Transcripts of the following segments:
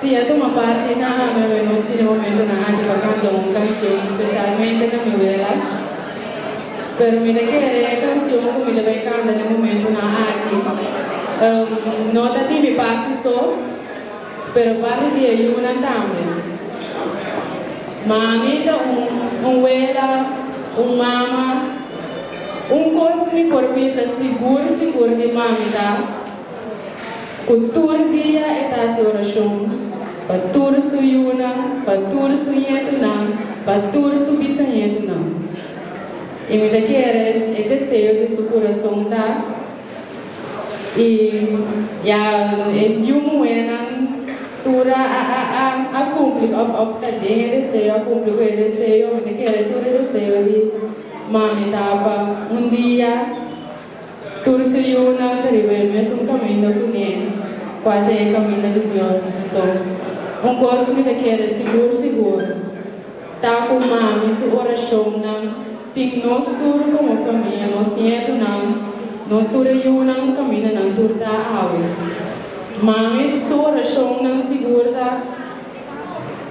Sí, a tuma parti na awe nochi na momentonan aki pa canta un cancion specialmente na mi wela. Pero mi ta kere e cancion cu mi ta bay canta na e momentonan aki no ta di mi parti so, pero parti di e yunan tambe. Mami ta un un wela, un mama. Un cos mi por bisa sigur sigur di mami ta Ku tur dia e ta hasi orashon pa tur su yunan, pa tur su ñetunan, pa tur su bisañetunan. I mi ta kere e deseo di su kurason ta i ya e yu muhénan tur a a a a kumpli òf òf ta den e deseo a kumpli ku e deseo. Mi ta kere tur e deseo di mami ta pa un dia. Tur su yunan ta riba e mesun kaminda ku ne, kual ta e kaminda di Dios. Anto, un kos mi ta kere sigur sigur, ta ku mami su orashonnan tin nos tur komo famia, nos nietunan, no tur e yunan kaminda nan tur ta awe. Mami su orashonnan sigur ta.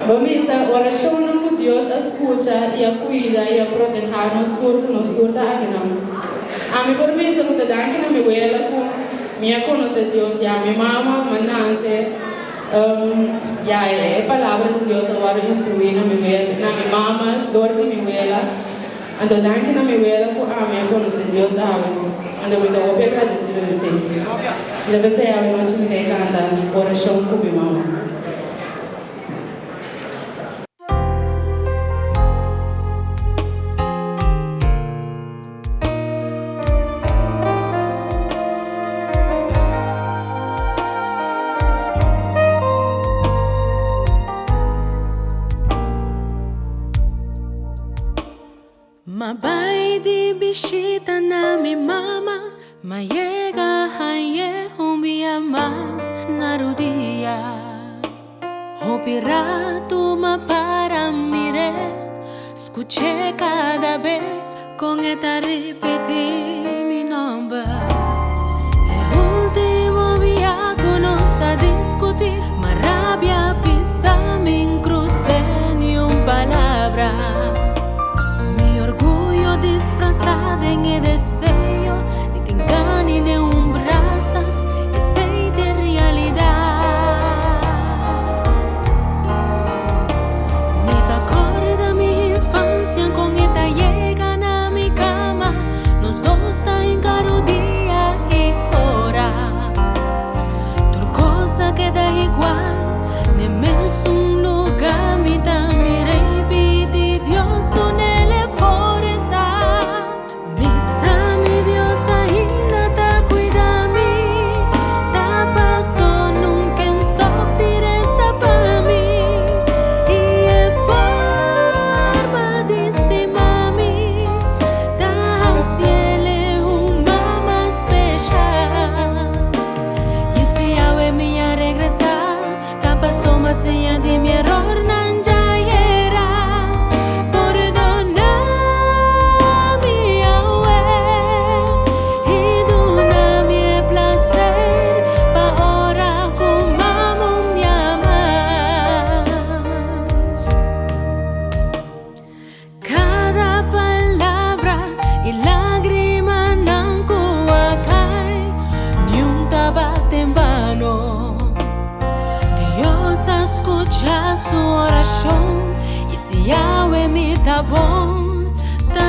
Bo bisa, Orashonnan ku Dios a skucha i a kuida i a protehá nos tur ku nos tur ta akinan. Ami por bisa ku ta danki na mi wela ku mi a konosé Dios ya mi mama m'a nase ya e palabra di Dios a wòrdu instruí na mi wela na mi mama dor di mi wela. Anto danki na mi wela ku ami a konosé Dios awe. Anto mi ta hopi agradesido di esei. Mi ta pensá awe nochi mi ta e kanta orashon ku mi mama. M'a bai di bishita na mi mama, m'a yega hañ'é un bia mas na rudia. Hopi ratu m'a para mir'é, skuch'é kada bes kon e ta ripití mi nòmber. E último bia ku nos a diskutí, m'a rabia pisa mi n'krus'é niun palabra. Mi orguyo disfrasá den e deseo di tin gani den un brasa, esei t'e realidat. Mi ta kòrda mi infansia kon e ta yega na mi kama, nos dos ta hinka rodia i ora. Tur kos a keda igual, n'e mesun lugá mi ta mira i pidi Dios dun'el e foresa. Mi sa mi Dios ainda ta cuida mi, ta paso nunca en stop di reza pa mi, y e forma di stima mi ta haciele un mama special. Y si awe mi a regresa, ta paso m'a siña di mi erornan djayera. Pordona mi awe y duna mi e placer pa ora cu mama un dia mas. Kada palabra i lagrimanan ku a kai, niun tabata en bano. Dios a skucha su orashon, i si awe mi ta bon, ta.